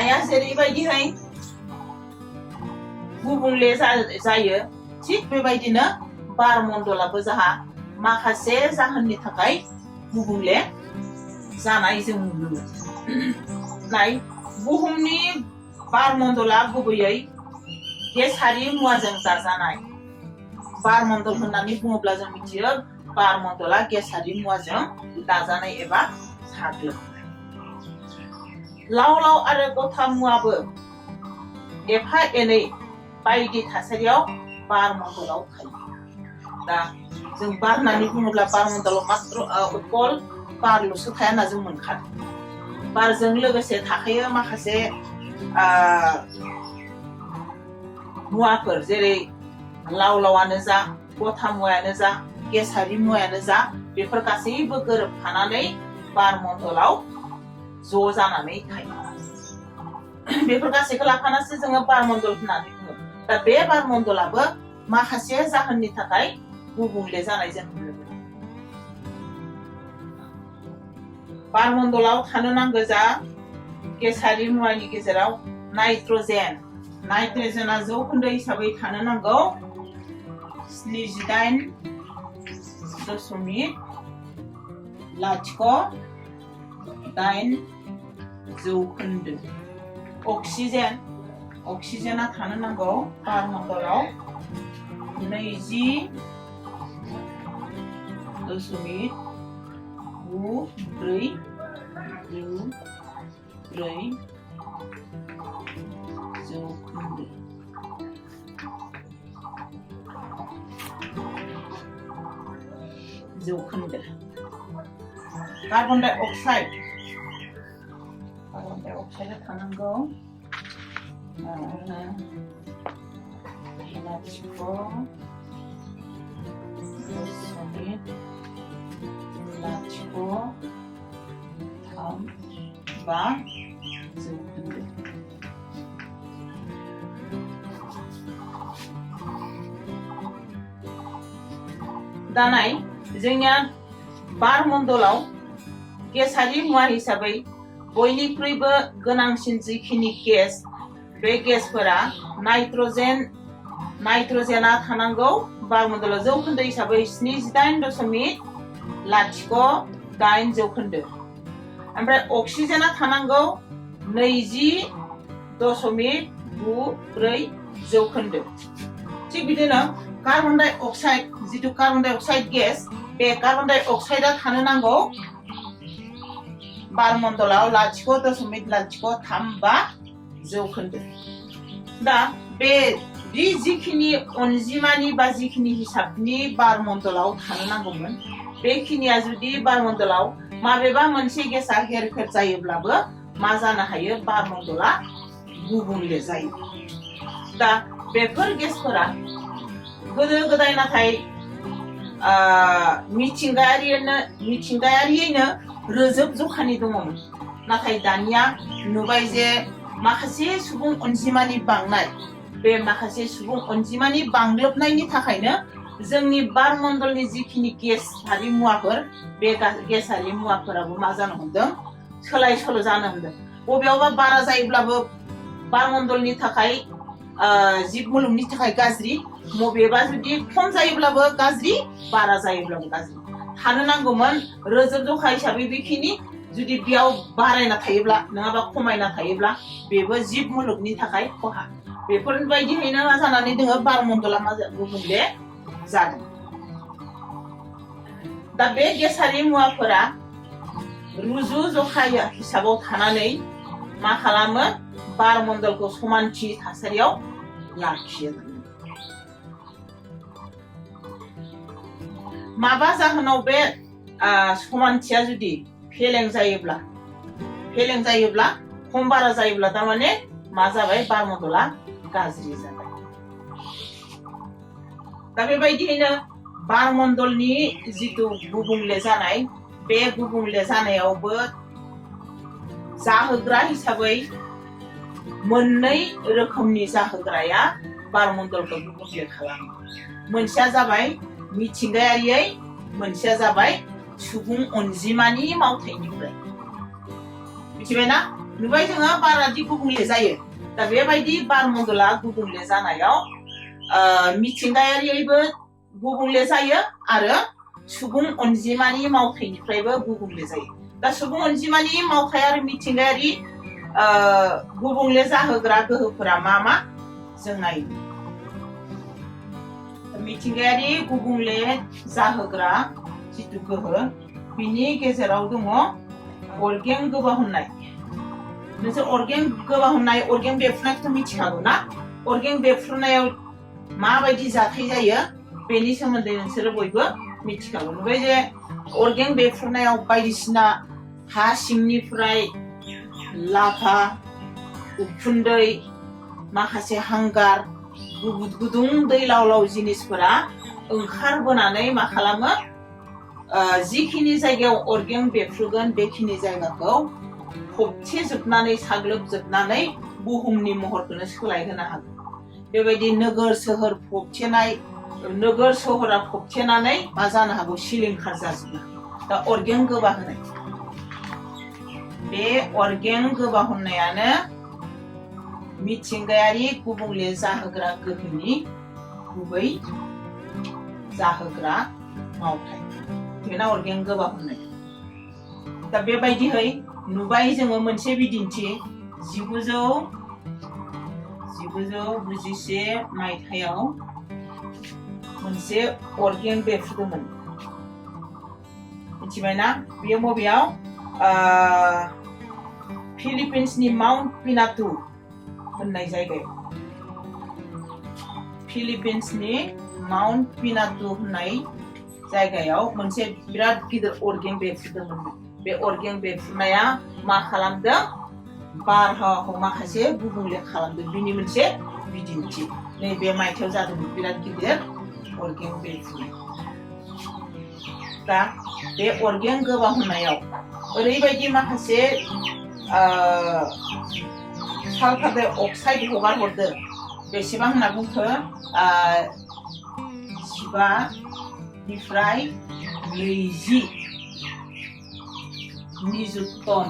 हाया जेरैबायदिहाय गुबुंले जायो थिग बेबायदिनो बार मण्डलाबो जाहा माखासे जाहोननि थाखाय गुबुंले जानाय जों नुनो मोनो। बुहुमनि बार मण्डला गुबैयै गेसारि मुवाजों दाजानाय। बार मण्डल होननानै बुङोब्ला जों मिथियो बार मण्डला गेसारि मुवाजों दाजानाय एबा साग्लोबनाय। लाव लाव आरो गथा मुवाबो एफा एनै बायदि थासारियाव बार मण्डलाव थायो। दा जों बार होननानै बुङोब्ला बार मण्डलाव मात्र अकल बारल'सो थाया होनना जों मोनखादों। बारजों लोगोसे थाखायो माखासे मुवाफोर जेरै लाव लावानो जा गथा मुवायानो जा गेसारि मुवायानो जा बेफोर गासैबो गोरोबफानानै बार मण्डलाव ज' जानानै थायो। बेफोर गासैखौ लाफानासो जोङो बार मण्डल होननानै बुङो। दा बे बार मण्डलाबो माखासे जाहोननि थाखाय गुबुंले जानाय जों नुनो मोनो। बार मण्डलाव थानो नांगौ जा गेसारि मुवानि गेजेराव नाइट्रजेन। नाइट्रजेना जौखोन्दो हिसाबै थानो नांगौ 78.08 जौखोन्दो। अक्सिजेना थानो नांगौ बार मण्डलाव 20.94 जौखोन्दो। कार्बन डाइ अक्साइडआ थानांगौ 0.035 जौखोन्दो। दानाय जोंनिया बार मण्डलाव गेसारि मुवा हिसाबै बयनिख्रुइबो गोनांसिन जिखिनि गेस बे गेसफोरा नाइट्रजेना थानांगौ बार मण्डलाव जौखोन्दो हिसाबै 78.08 जौखोन्दो। ओमफ्राय अक्सिजेना थानांगौ 20.94 जौखोन्दो। थिग बिदिनो कार्बन डाइ अक्साइड जिथु कार्बन डाइ अक्साइड गेस बे कार्बन डाइ अक्साइडआ थानो नांगौ बार मण्डलाव 0.035 जौखोन्दो। दा बे जिखिनि अनजिमानि बा जिखिनि हिसाबनि बार मण्डलाव थानो नांगौमोन बेखिनिया जुदि बार मण्डलाव माबेबा मोनसे गेसा हेरफेर जायोब्लाबो मा जानो हायो बार मण्डला गुबुंले जायो। दा बेफोर गेसफोरा गोदो गोदाय नाथाय मिथिंगायारियैनो रोजोब जखानि दङमोन। नाथाय दानिया नुबाय जे माखासे सुबुं अनजिमानि बांनाय बे माखासे सुबुं अनजिमानि बांग्लोबनायनि थाखायनो जोंनि बार मण्डलनि जिखिनि गेसारि मुवाफोर बे गेसारि मुवाफोराबो मा जानो हमदों सोलाय सोल' जानो हमदों। बबेयावबा बारा जायोब्लाबो बार मण्डलनि थाखाय जिब मुलुगनि थाखाय गाज्रि, बबेबा जुदि खम जायोब्लाबो गाज्रि, बारा जायोब्लाबो गाज्रि। थानो नांगौमोन रोजोब जखा हिसाबै बेखिनि जुदि बेयाव बारायना थायोब्ला नङाबा खमायना थायोब्ला बेबो जिब मुलुगनि थाखाय खहा। बेफोरबायदियैनो मा जानानै दोङो बार मण्डला गुबुंले जादों। दा बे गेसारि मुवाफोरा रुजु जखा हिसाबाव थानानै मा खालामो बार मण्डलखौ समानथि थासारियाव लाखियो। माबा जाहोनाव बे समानथिया जुदि फेलें जायोब्ला खम बारा जायोब्ला थारमाने मा जाबाय बार मण्डला गाज्रि जाबाय। दा बेबायदियैनो बार मण्डलनि जिथु गुबुंले जानाय बे गुबुंले जानायावबो जाहोग्रा हिसाबै मोननै रोखोमनि जाहोग्राया बार मण्डलखौ गुबुंले खालामो। मोनसेया जाबाय मिथिंगायारियै, मोनसेया जाबाय सुबुं अनजिमानि मावथायनिफ्राय। मिथिबायना? नुबाय जोङो बारादि गुबुंले जायो दा बेबायदि बारमण्डला गुबुंले जानायाव मिथिंगायारियैबो गुबुंले जायो आरो सुबुं अनजिमानि मावथायनिफ्रायबो गुबुंले जायो दा सुबुं अनजिमानि मावथाय आरो मिथिंगायारि गुबुंले जाहोग्रा गोहोफोरा मा जों नायो मिथिंगायारि गुबुंले जाहोग्रा जिथु गोहो बिनि गेजेराव दङ अरगें गोबाहोननाय नोंसोर अरगें गोबाहोननाय अरगें बेफ्रुनायखौथ' मिथिखागौ ना अरगें बेफ्रुनायाव माबायदि जाथाय जायो बेनि सोमोन्दै नोंसोरो बयबो मिथिखागौ नुबाय जे अरगें बेफ्रुनायाव बायदिसिना हा सिंनिफ्राय लाभा उखुन्दै माखासे हांगार गुदुं दै लाव लाव जिनिसफोरा ओंखारबोनानै मा खालामो जिखिनि जायगायाव अरगें बेफ्रुगोन बेखिनि जायगाखौ फबथेजोबनानै साग्लोबजोबनानै बुहुमनि महरखौनो सोलायहोनो हागौ बेबायदि नोगोर सोहोर फबथेनाय नोगोर सोहोरा फबथेनानै मा जानो हागौ सिलिंखार जाजोबनो दा अरगें गोबाहोनाय बे अरगें गोबाहोननायानो मिथिंगायारि गुबुंले जाहोग्रा गोहोनि गुबै जाहोग्रा मावथाय बेना अरगें गोबाहोननाय दा बेबायदिहै नुबाय जोङो मोनसे बिदिन्थि 1991 मायथाइयाव मोनसे अरगें बेफ्रुदोंमोन मिथिबायना बेयो बबेयाव फिलिपिन्सनि माउन्ट पिनातु होननाय जायगायाव फिलिपिन्सनि माउन्ट पिनातु होननाय जायगायाव मोनसे बिराद गिदिर अरगें बेफ्रुदोंमोन बे अरगें बेफ्रुनाया मा खालामदों बारहावाखौ माखासे गुबुंले खालामदों बिनि मोनसे बिदिन्थि नैबे मायथाइयाव जादोंमोन बिराद गिदिर अरगें बेफ्रुनाय दा बे अरगें गोबाहोननायाव ओरैबायदि माखासे साल्फार डाइ अक्साइड हगार हरदों बेसेबां होनना बुंखो 15 निफ्राय 20 निजुत टन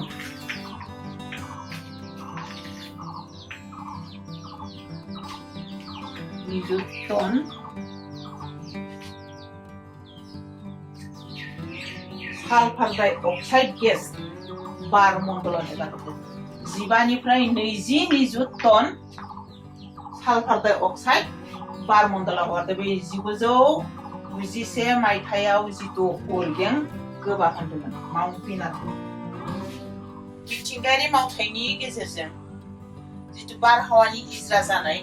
साल्फार डाइ अक्साइड गेस बारमण्डलाव हगारहरदों 15 निफ्राय 20 निजुत टन साल्फार डाइ अक्साइड बारमण्डलाव हगारदों बे 1991 मायथाइयाव जिथु अरगें गोबाहोनदोंमोन माउन्ट पिनातु मिथिंगायारि मावथायनि गेजेरजों जिथु बारहावानि गिज्रा जानाय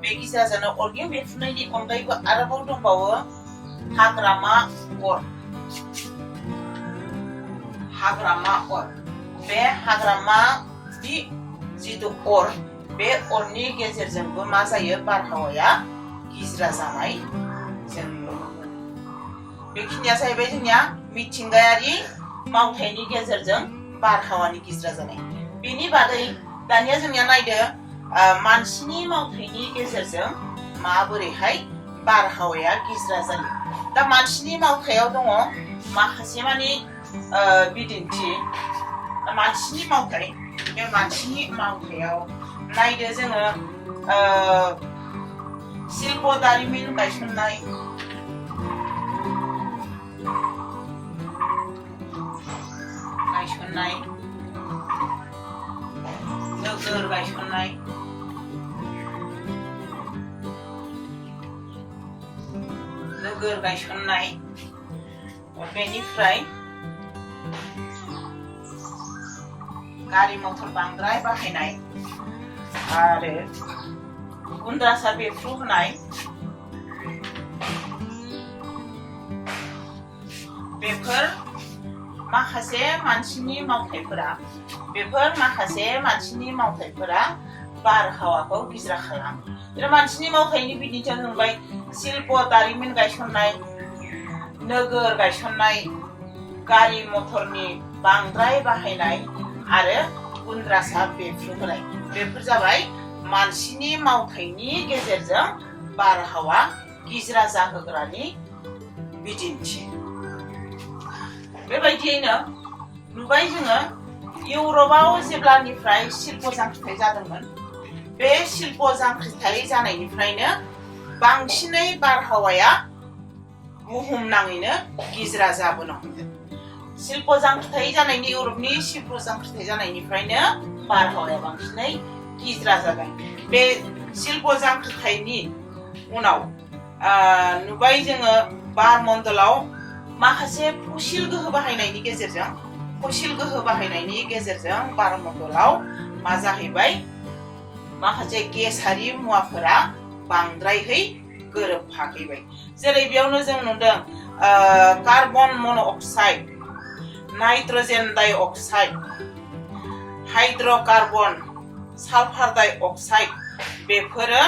बे गिज्रा जानाय अरगें बेफ्रुनायनि अनगायैबो आरोबाव दंबावो हाग्रामा अर बे हाग्रामानि जिथु अर बे अरनि गेजेरजोंबो मा जायो बारहावाया गिज्रा जानाय जों नुनो मोनो बेखिनिया जाहैबाय जोंनिया मिथिंगायारि मावथायनि गेजेरजों बारहावानि गिज्रा जानाय बेनि बादै दानिया जोंनिया नायदो मानसिनि मावथायनि गेजेरजों माबोरैहाय बारहावाया गिज्रा जायो दा मानसिनि मावथायाव दङ माखासे मानि बिदिन्थि मानसिनि मावथाय बे मानसिनि मावथायाव नायदो जोङो शिल्प दारिमिन गायसननाय नोगोर गायसननाय बेनिफ्राय गारि मटर बांद्राय बाहायनाय आरो गुन्द्रासा बेफ्रुहोनाय बेफोर माखासे मानसिनि मावथायफोरा बारहावाखौ गिज्रा खालामो मानसिनि मावथायनि बिदिन्थिया जाबाय शिल्प दारिमिन गायसननाय नोगोर गायसननाय गारि मटरनि बांद्राय बाहायनाय आरो गुन्द्रासा बेफ्रुहोनाय बेफोर जाबाय मानसिनि मावथायनि गेजेरजों बारहावा गिज्रा जाहोग्रानि बिदिन्थि बेबायदियैनो नुबाय जोङो इउर'पआव जेब्लानिफ्राय शिल्प जांख्रिथाय जादोंमोन बे शिल्प जांख्रिथाय जानायनिफ्रायनो बांसिनै बारहावाया बुहुमनाङैनो गिज्रा जाबोनो हमदों। शिल्प जांख्रिथाय जानायनि इउर'पनि शिल्प जांख्रिथाय जानायनिफ्रायनो बारहावाया बांसिनै गिज्रा जादों। बे शिल्प जांख्रिथायनि उनाव नुबाय जोङो बारमण्डलाव माखासे फसिल गोहो बाहायनायनि गेजेरजों बारमण्डलाव मा जाहैबाय माखासे गेसारि मुवाफोरा बांद्रायहै गोरोबफाहैबाय। जेरै बेयावनो जों नुदों कार्बन मन' अक्साइड, नाइट्रजेन डाइ अक्साइड, हाइड्र'कार्बन, सालफार डाइ अक्साइड बेफोरो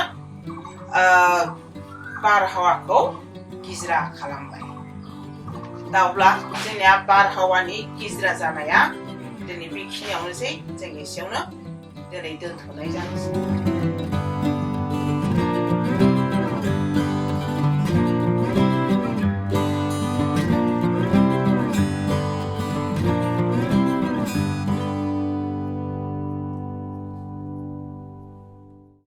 बारहावाखौ गिज्रा खालामबाय। दा अब्ला जोंनिया बारहावानि गिज्रा जानाया दिनै बेखिनियावनोसै। जों एसेयावनो दिनै दोनथ'नाय जानोसै।